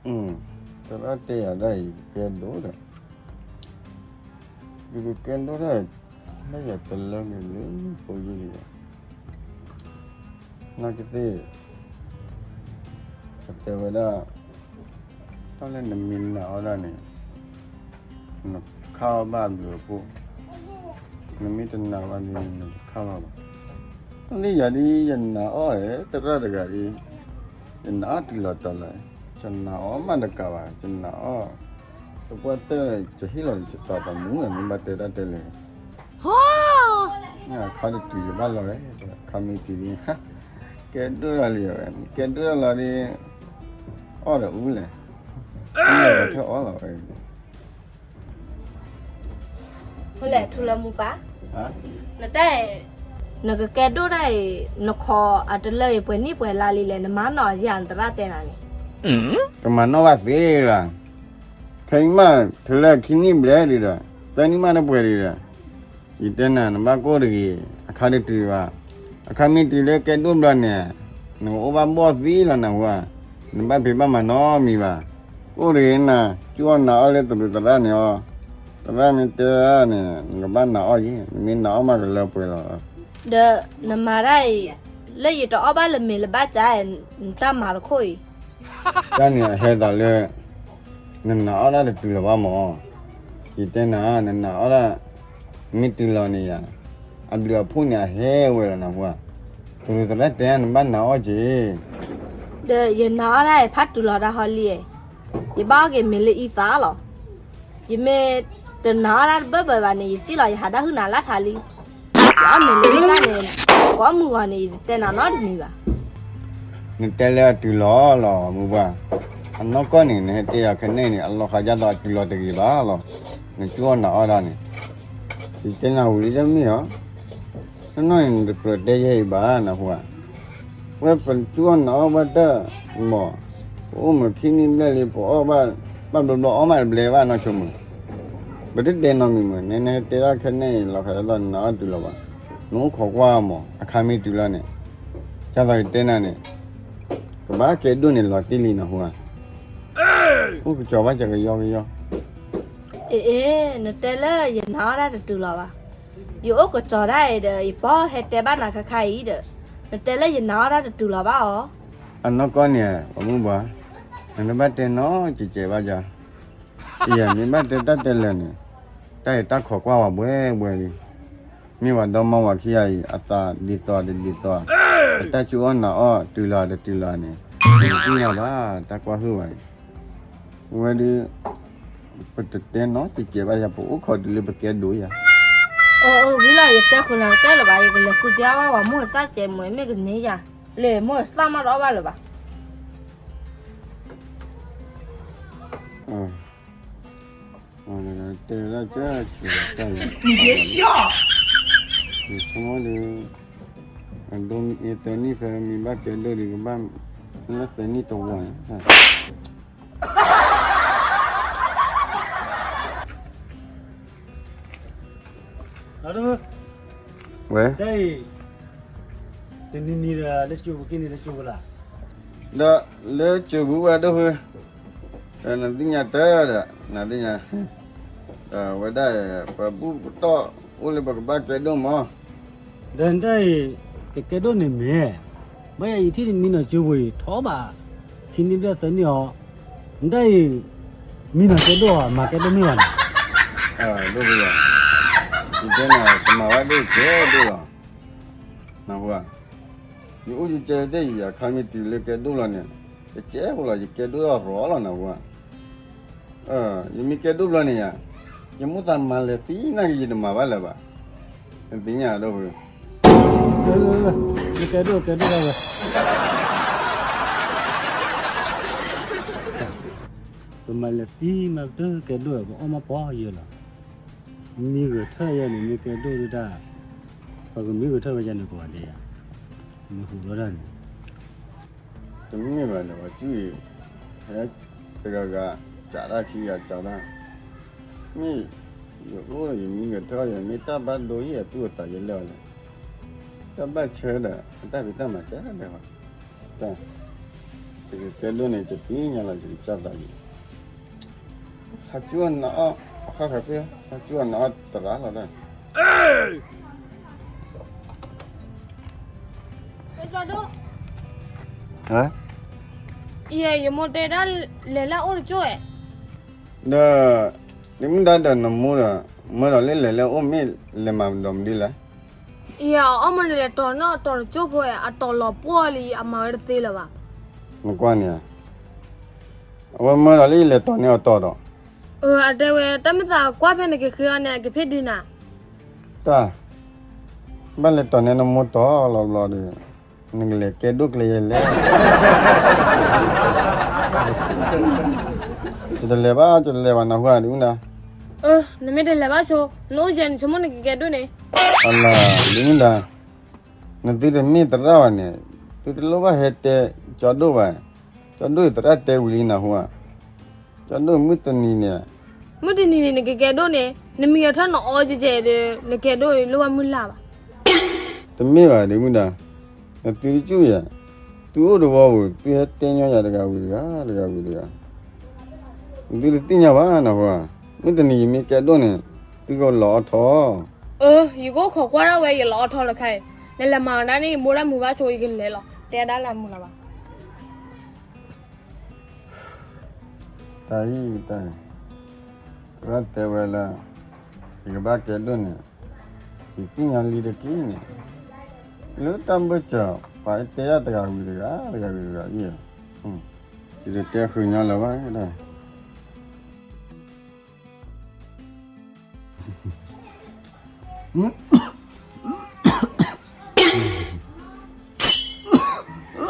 သရၣ်တဲယၤဒၣ်အံၤ ကကဲဒိၣ်ဒီး, ယကကဲဒိၣ်ဒၣ်, လၢယတလၢက့ၤလၢဖိယုၢ်လံဒီး, နာ်က့သ့ၣ်, ပတဲဝဲဒၣ်, တၢ်လၢနမ့ၢ်နာ်အီၣ်ဒၣ်န့ၣ် နခးအီၣ်ဘၣ်အဘျုးအဖှိၣ်, နမ့ၢ်တနာ်ဘၣ်ဒီး နတခးလီၤဘၣ်. လၢယၤဒ်ယနာ်အီၣ်ဧါ သရၣ်တဂၤဒ်, ယနာ်အီၣ်တုၤလီၤတီၤလီၤ, ယနာ်အီၣ်မးတကးဘၣ်, ယနာ်အီၣ်, တပှၢ်တၢၢ် ယဟ့ၣ်လီၤယသးသမူ မ့ၢ်ဘၣ်တဲတၢ်တဲလဲၣ်, အခီတတုၤယဘၣ်လီၤဝဲ, အခီမ့ၢ်တုၤဒ်, ကဲဒိၣ်လီၤလံဝဲ, ကဲဒိၣ်လီၤဒီး, အီၣ်ဒီးအူလဲၣ်, အီၣ်ဒီးထၢၣ်အီၣ်လီၤဝဲ ဖဲလဲၣ်ထူလၢမူပၢ်, နတၢ်, နကကဲဒိၣ်တၢ်အံၤ နခိးအတလၢအံၤ ပှဲၤနံၣ်ပှဲၤလါလံလဲၣ် နမၤနီၣ်ယၤ နသရၣ်တဲနၤန့ၣ်, တမၤနီၣ်ဘၣ်သ့လီၤ, ခဲအံၤမး ထူလၢခံနံၣ်ဘျဲၣ်ဒံးဒီး သၢနံၣ်မးတပှဲၤဒံးဒီး, ယတဲနၤ နဘၣ်ကိၢ်တဂ့ၤ, အခါတတုၤဘၣ်, အခါမ့ၢ်တုၤလၢကဲဒိၣ်ဘျီန့ၣ်, နကအိၣ်ဘၣ်ဘီၣ်သံလီၤနဟူဧါ, နဘၣ်ဖံးဘၣ်မၤနီတမံၤဘၣ်, ကိၢ်တဂ့ၤနၤ, ကၠူအီၣ်နာ်အီၣ်လၢသရူးသရၣ်န့ၣ်အီၤ, သရၣ်မ့ၢ်တဲန့ၣ် နကဘၣ်နာ်အီၣ်ယ့ၣ်, နမ့ၢ်နာ်အီၣ်မးကလၢပှဲၤလီၤ. ဒီးနမၤတၢ်အံၤ, လၢယတအီၣ်ဘၣ်လၢမ့ၤလၢဘၣ်ကၢ်, နတၢ်မၤတခိၣ်အံၤ, တၢ်န့ၣ်အဟဲသးလၢ နနာ်အီၣ်ဒၣ်တတုၤလီၤဘၣ်မး, ယတဲနၤ နနာ်အီၣ်ဒၣ်, မ့ၢ်တုၤလီၤန့ၣ်ယၤ, အဘျုးအဖှိၣ်န့ၣ်အဟဲဝဲလီၤနဟူဧါ, သရူးသရၣ်တဲနဘၣ်နာ်အီၣ်က့ၤ, ဒီးယနာ်အီၣ်ဒၣ်အံၤဖးတုၤလီၤတၢ်ဟီလံ, ယဘၣ်အီၣ်က့ၤမ့ၤလၢအံသးလီၤ, ယမ့ၢ်တနာ်အီၣ်ဒၣ်တဘၢဘၢဘၣ်န့ၣ် ယစံၣ်လီၤယဟးဒၣ်ဟုၣ်နၤလၢထးလံ, ယအီၣ်မ့ၤလၢအံသးန့ၣ်, ကိးမုၢ်ဂီၤန့ၣ် ယတတဲနၤနီတမံၤဘၣ်. နတဲလၢအတုၤလီၤလီၤ မုၢ်ပှၢ်, အနီၢ်ကီၢ်န့ၣ် နဟဲတဲယၤခဲန့ၣ်န့ၣ် အလီၤဃာ်ဒ်သိးအတုၤလီၤတဂ့ၤဘၣ်လီၤ, နကၠူအီၣ်နာ်အီၣ်ဒၣ်န့ၣ်, ယတဲနၤဝံၤလံတမ့ၢ်ဧါ, နီၢ်နီၢ်န့ၣ် နတကြၢးတဲယဲအံၤဘၣ် နဟူဧါ, ဝဲပကၠူအီၣ်နာ်အီၣ်ဘၣ်တၢ်မး, ပအိၣ်မုာ်ခံနံၣ်ဘျဲၣ်လံ ပအီၣ်ဘၣ်, ဘၣ်ဘျီဘျီအီၣ်မးတဘျဲဘၣ်နီၢ်ဆိမိၣ်, ပတတဲနီတမံၤမး နဟဲတဲဒၣ်ခဲန့ၣ်အံၤ လီၤဃာ်ဒ်သိးနနာ်အီၣ်တုၤလီၤဘၣ်, နအိၣ်ခိးကွၢ်မး အခါမ့ၢ်တုၤလီၤန့ၣ်, ဒ်သိးယတဲနၤန့ၣ်, ကဘၣ်ကဲဒိၣ်န့ၣ်လီၤတံၢ်လံနဟူဧါ, အိၣ်ကစီၤဘၣ်စၢၤကယီကယီ အ့ အ့ နတဲလၢယနာ်အီၣ်ဒၣ်တတုၤလီၤဘၣ်, ယအိၣ်ကစီၤဒၣ်အံၤဒီး ယပီၢ်ဟဲတဲဘၣ်နၤခါခါအံၤဒီး, နတဲလၢယနာ်အီၣ်ဒၣ်တတုၤလီၤဘၣ်အီၤ, အနီၢ်ကီၢ်န့ၣ် ပှၤမုၢ်ပှၢ်, နတဘၣ်တဲနီတစဲးဘၣ်ယၤ, ယမ့ၢ်ဘၣ်တဲတၢ်တဲလၢာ်န့ၣ်, တၢ်အံၤတၢ်ခိးကွၢ်ဝဲဘှဲဘှဲလံ, မ့ၢ်ဝဲဒီမါဝၤခံဂၤအံၤ အသးဒ်သိးတဒ်သိး, အတၢ်ကၠူအီၣ်နာ်အီၣ်တုၤလီၤတတုၤလီၤန့ၣ်, နသ့ၣ်ညါဘၣ်တၢ်ကွၢ်ဟုၣ်ဘၣ်အံၤ, ဝဲဒုး, ပတတဲနီတစဲးဘၣ်ယၤ ပအိၣ်ခိးတုၤလၢပကဲဒိၣ်ယၤ, အဝံၤလီၤ ယတဲဃုာ်နၤတၢ်လၢၤဘၣ် ယကလဲၤဃုသ့ၣ်ဝဲဝၤမိၢ်သၣ်ကဲမ့ၢ်မ့ၢ်ကန့ၢ်ယၤ, လဲၤမိၢ်သၣ်မးတအီၣ်ဘၣ်လၢၤဘၣ် တဲဒၣ်ကဲဆံးတၢ်ယၤ, ယဆိကမိၣ်ဒီး, အဒိ ယသၢနံၣ်ဖဲမ့ၢ်ဘၣ်ကဲဒိၣ်ဒီးကဘၣ်, လၢသၢနံၣ်တဝီန့ၣ်, ဝဲ, တနံၤနံၤဒီးလၢကၠိပူၤက့ၤန့ၣ်လၢကၠိပူၤလီၤ, ဒီးလၢကၠိပူၤဝဲဒၣ်ဖု, နသ့ၣ်ညါတၢ်ဒီး, နသ့ၣ်ညါ, ဝဲဒၣ်, ပဘူၣ်ပတီၢ်အိၣ်လၢပကဘၣ်ကဲဒိၣ်မး, ဒီးနတၢ်အံၤ, ကကဲဒိၣ်န့ၣ်မ့ၢ်, ဘၣ်ယၤအံၤထံၣ်တမံနီၤကၠိပူၤအံၤထီၣ်ဘၣ်, ခံနံၣ်ဘျဲၣ်သၢနံၣ်အီၤ, နတၢ်အံၤ, မံနီၤကဲဒိၣ်အီၤ မၤကဲဒိၣ်မ့ၢ်ဘၣ်န့ၣ်, ဒိၣ်ဘၣ်, ယတဲနၤ ကမၤဝဲသ့ၣ်ကဲဒိၣ်လီၤ, နၢ်ဟူဧါ, ယအိၣ်ယကဲသ့ၣ်ယၤ ခါမ့ၢ်တုၤလၢကဲဒိၣ်လီၤန့ၣ်, ကကဲဖိလီၤ ယကဲဒိၣ်ထီၣ်ရီလီၤနၢ်ဟူဧါ, ယမ့ၢ်ကဲဒိၣ်ဘျီန့ၣ်ယၤ, ယမိၢ်သးမၤလဲၤသံနာ်က့ၤ ယတမၤဘၣ်လၢၤဘၣ်, နသ့ၣ်ညါဒိၣ်ဖု, ကဲဒိၣ်ကဲဒိၣ်ဝဲ, ပမၤလဲၤသံမးတကဲဒိၣ် ပအီၣ်မးပီယဲလီၤ, မံဂဲၤထၢၣ်ယဲန့ၣ် မ့ၢ်ကဲဒိၣ်ဒၣ်, ပကမံဂဲၤထၢၣ်ဝဲယဲန့ၣ် ကဝၤဒဲးယၤ, မ့ၢ်ဟူးဘျီဒၣ်န့ၣ် တမ့ၢ်ဘၣ်န့ၣ် ပှၤကၠူအံၤ, ဟဲတဂၤဂၤ, ကးတၢ်ခံဂၤကးတၢ်, မ့ၢ်, ယအိၣ်ယမံဂဲၤထၢၣ်ယဲ မ့ၢ်တၢ်ဘၣ်ဒိယဲ သူၣ်အသးယဲလၢာ်လဲၣ်, တၢ်ဘၣ်ဆၢဒီး အတၢ်ဖံးတၢ်မၤကဲဒၣ်ဘၣ်, တၢ် ယကကဲဒိၣ်န့ၣ် ယသ့ၣ်ညါလီၤ ယကစၢ်သးန့ၣ်, ဟးကၠူအီၣ်နၤအီၣ်, အခီၣ်ခါဖဲ ဟးကၠူအီၣ်နၤအီၣ်တရၣ်လီၤဒၣ်. ဟါ, ယမိၢ်တဲဒၣ် လဲၤလၢအအိၣ်တကၠိၢ်ဧါ. ဒီး ဒ်မုၢ်ဒါဒီးနမိၢ်ဒီး မၢဒီးလၢလဲၤလၢအအိၣ်မ့ၢ်လဲၤမၤဒီးမနုၤလဲၣ်. အံၤ အအီၣ်မ့ၢ်န့ၣ်လဲၤတီၤန့ၢ်အတီၤတကၠိၢ်ဖိဧါ, အတီၤလီၤပှီၢ်လံ အမၤဝဲတသ့လၢၤဘၣ်. နကွၢ်န့ၣ်ဧါ, အဝဲမၢဒီးလၢယလဲၤတီၤန့ၢ်အတီၤဒီး, အတဲဝဲ တၢ်မ့ၢ်သးကွၢ်ဖဲနကဃ့အီၤန့ၣ် အကဖ့ၣ်ဒုးနၤ. တၢ်, ဘၣ်လဲၤတီၤန့ၢ်နမိၢ်တီၤလီၤဘျီဒီး နကလဲၤကဲဒိၣ်ကျဲယဲလဲၣ်. ယတလဲၤဘၣ် ယတလဲၤဘၣ် နၢ်ဟူဧါ ဒ်မုၢ်ဒါ. နမ့ၢ်တလဲၤဘၣ်ဆိ, နအိၣ်ယဲန့ၣ် ဆိကမိၣ်နကကဲဒိၣ်န့ၣ်. အလၤ ဒ်မုၢ်ဒါ, နသုတမ့ၢ်သရၣ်ဘၣ်န့ၣ်, သုတလိၣ်ဘၣ်ဟဲတဲကၠီဒိၣ်ဘၣ်. ကၠီဒိၣ်အံၤသရၣ်တဲဝံၤလံ နၢ်ဟူဧါ. ကၠီဒိၣ်မုၢ်တနံၤန့ၣ်, မုၢ်တနံၤန့ၣ် နကကဲဒိၣ်န့ၣ် နမံၤအထီၣ်နအီကဲကဲဒီး နကဲဒိၣ်လိၣ်ဘၣ်မုၢ်လၢ်ဘၣ်. တမ့ၢ်ဘၣ် ဒ်မုၢ်ဒါ, နသုတကၠူၣ်ယၤ, သုအိၣ်တဝီပူၤ သုဟဲတဲညီယၤတဂၤဝံၤတဂၤ တဂၤဝံၤတဂၤ, နသုတသ့ၣ်ညါဘၣ် နၢ်ဟူဧါ. မုၢ်တနံၤယမ့ၢ်ကဲဒိၣ်န့ၣ် သုကလီၤအီၣ်ထီၣ်. ယကအိၣ်ခိးကွၢ်ဒၣ်ဝဲ ယလီၤအီၣ်ထီၣ်တခါအံၤ, နလဲၤမၤဝဲဒၣ်န့ၣ် ယမိၢ်ဒၣ်မုာ်ဘၣ်ဆိ ယကလဲၤလီၤ တဲဒၣ်လၢမုာ်လီၤဘၣ်. တၢ်အံၤတၢ်အံၤ, သရၣ်တဲဝဲလၢ ယကဘၣ်ကဲဒိၣ်န့ၣ်, ယသ့ၣ်ညါလံတက့ၢ်န့ၣ်, လၢတၢ်ဘၢၣ်စၢၤ ပှၤတဲယၤတဂၤဝံၤတဂၤ တဂၤဝံၤတဂၤအံၤ, ယတတဲဃုာ်ညီလၢၤဘၣ်ဒၣ်.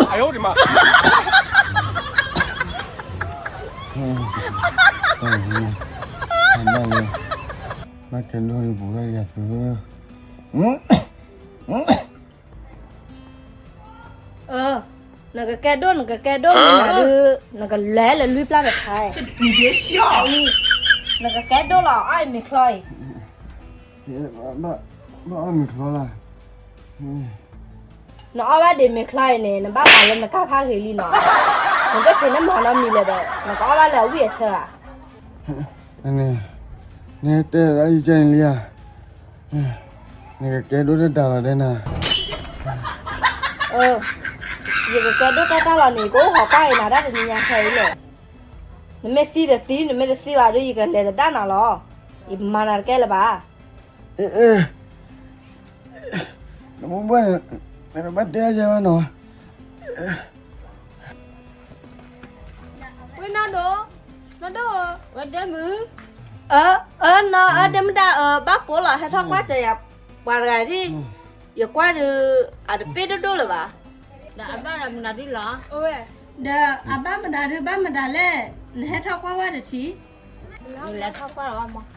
哎呦我的妈！ ဘၣ်ကဲဒိၣ်လံပူၤလၢယၤသု, နကကဲဒိၣ် နကကဲဒိၣ်မနုၤဒီး နကလဲၤလၢလွံၢ်ပျၢ်တခါ, နကကဲဒိၣ်လီၤ အီၣ်အံၤမ့ၤချီအံၤ, ဘၣ်အီၣ်မ့ၤချီလီၤ, နအီၣ်ဘၣ်ဒံးမ့ၤချီအံၤန့ၣ် နဘၣ်မၤလၢနကါဖးဂ့ၤလံနီၤ, နတဖံးနမၤနီတမံၤလၢၤဒီး နကအီၣ်ဘၣ်လၢအဝံၣ်အဆၢဧါ. နတဲဒၣ်ယကဲန့ၣ်လံဧါ, နကကဲဒိၣ်တၢ်တၢ်လီၤတဲနၤ, ယကကဲဒိၣ်တၢ်တၢ်လီၤန့ၣ် ယကအိၣ်ခိးကွၢ်အံၤနၤဒၣ်တနံၤညါခဲအံၤလဲၣ်, နမ့ၢ်သံဒီးသံ နမ့ၢ်တသံဘၣ်ဒီး ယကလဲၤသဒၣ်နၤလီၤ, ယမၤနၤတကဲလၢၤဘၣ်. နမိၢ်ဘၣ်န့ၣ် နကဘၣ်တဲယၤဘၣ်နီၤ. ဝဲနီၢ်ဒိၣ်, နီၢ်ဒိၣ်ဧၢ, ဝဲဒၢမုၢ်, အၢ အၢ နီၢ်အၢ ဒဲမုၢ်ဒါအၢ ဘၣ်ပိာ်လီၤ ဟဲထီၣ်ကွၢ်စၢၤယၤ ပှၤတဂၤဒ်, ယကွၢ်ဒီး အတပ့ၢ်ဒိၣ်ဒိၣ်လၢၤဘၣ်, ဒီးအဘၣ်ဒီးမနုၤဒ်လီၤ, ဒီးအဘၣ်မနုၤဒ်ဘၣ်မနုၤလဲၣ်, နဟဲထီၣ်ကွၢ်ဝဲတထံး, လဲၤထီၣ်ကွၢ်လီၤမး.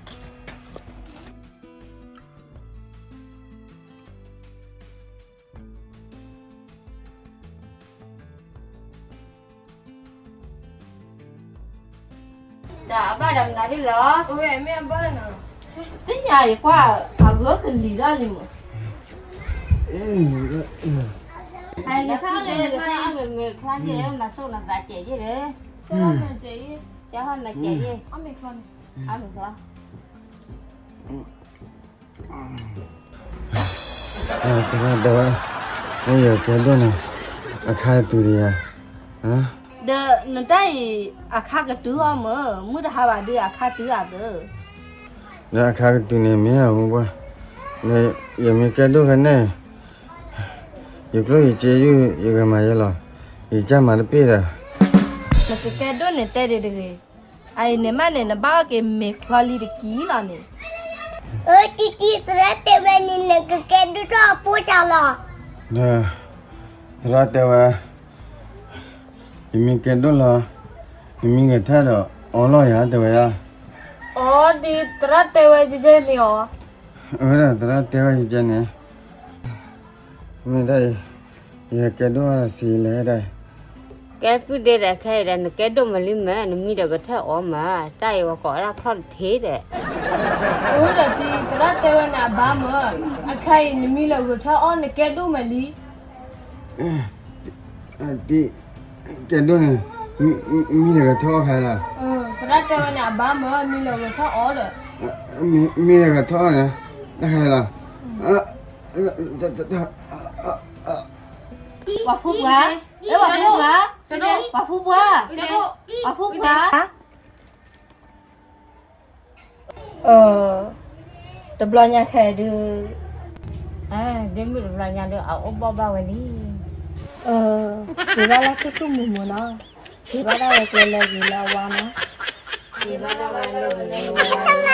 ဒီးအဘၣ်ဒီးမနုၤဒ်လီၤ, သ့ၣ်ညါယကွၢ် အဂၢၢ်ကလံၤထီၣ်လံမး, နထီၣ်လၢမ့ၢ်ချါန့ၣ် မၤဆိၣ်နသးကဲးယ့ၣ်လၢ, ကဲဟီၣ်မၤကဲးယ့ၣ်, အမ့ၢ်ချါန့ၣ် သရၣ်တဲဝဲ, မ့ၢ်ယကဲဒိၣ်န့ၣ် အခါတုၤဒံးဧါ, ဒီးနတၢ်အံၤ အခါကတုၤအီၤမး, မုၢ်တဟါဘၣ်ဒုးအခါတုၤအသး, ဒီးအခါကတုၤန့ၣ်မ့ၢ်အမုၢ်ဘၣ်, ယမ့ၢ်ကဲဒိၣ်ဖဲန့ၣ် ယကျိၣ်ယစ့ယုၢ် ယဂဲၤမၤယဲလီၤ, ယကစၢ်မၤတပ့ၢ်ဒီး, နကကဲဒိၣ်န့ၣ်တဲဒံးတဂ့ၤ, အအံၤန့ၣ်မးန့ၣ် နဘၣ်အီၣ်က့ၤမ့ၤချီလံတကံၢ်လီၤန့ၣ်, အၢ တံတံ သရၣ်တဲဝဲန့ၣ် နကကဲဒိၣ်ထီၣ်အဖိစၢ်လီၤ, သရၣ်တဲဝဲ, ယမ့ၢ်ကဲဒိၣ်လီၤ, ယမ့ၢ်ဂဲၤထၢၣ်ဒီး အီလီၤယၤတဲဝဲဒၣ်, အီ ဒ်သရၣ်တဲဝဲကဲကဲန့ၣ်အီၤ, အၢ ဒီးသရၣ်တဲဝဲကဲကဲန့ၣ်, မ့ၢ်တၢ်အံၤ, ယကဲဒိၣ်စံးလဲၣ်ဒၣ်, ကဲပုၢ်ဒ့ဒီးခဲအံၤဒီး နကဲဒိၣ်မးလံမး နမံဒီးကထၢၣ်အီမး တၢ်အံၤဝဲကိးဝဲဒၣ်ချီၣ်တထံးဒီး, အၢ ဒီးတံ သရၣ်တဲဝဲန့ၣ်အဘၣ်မး, အခါအံၤနမံလၢဂဲၤထၢၣ်အီ နကဲဒိၣ်မးလံ, တံ ကဲဒိၣ်န့ၣ်, မံလၢဂဲၤထီၣ်အီၣ်ခဲလၢာ်, သရၣ်တဲဝဲန့ၣ် အဘၣ်မၢမံလၢဂဲၤထီၣ်အီၣ်ဒီး, မံလၢဂဲၤထီၣ်အီၣ်န့ၣ်, နခဲလၢာ်, ပှၤဖူပှၤ, အဲ ပှၤဖူပှၤ, ပှၤဖူပှၤ, ပှၤဖူပှၤ, တဘျီညါခဲဒုး, ဒ်မုၢ်တဘျီညါဒီး အအိၣ်ဘီၣ်ဘၣ်ဝဲလံ, က့ၤဘၣ်လၢသူၣ်သူၣ်မူမူနီၤ, က့ၤဘၣ်ဒၣ်ဝဲကျဲလၢဂ့ၤလၢအဝါနီၤ, က့ၤဘၣ်ဒၣ်ဝဲလၢဂ့ၤလၢအဝါ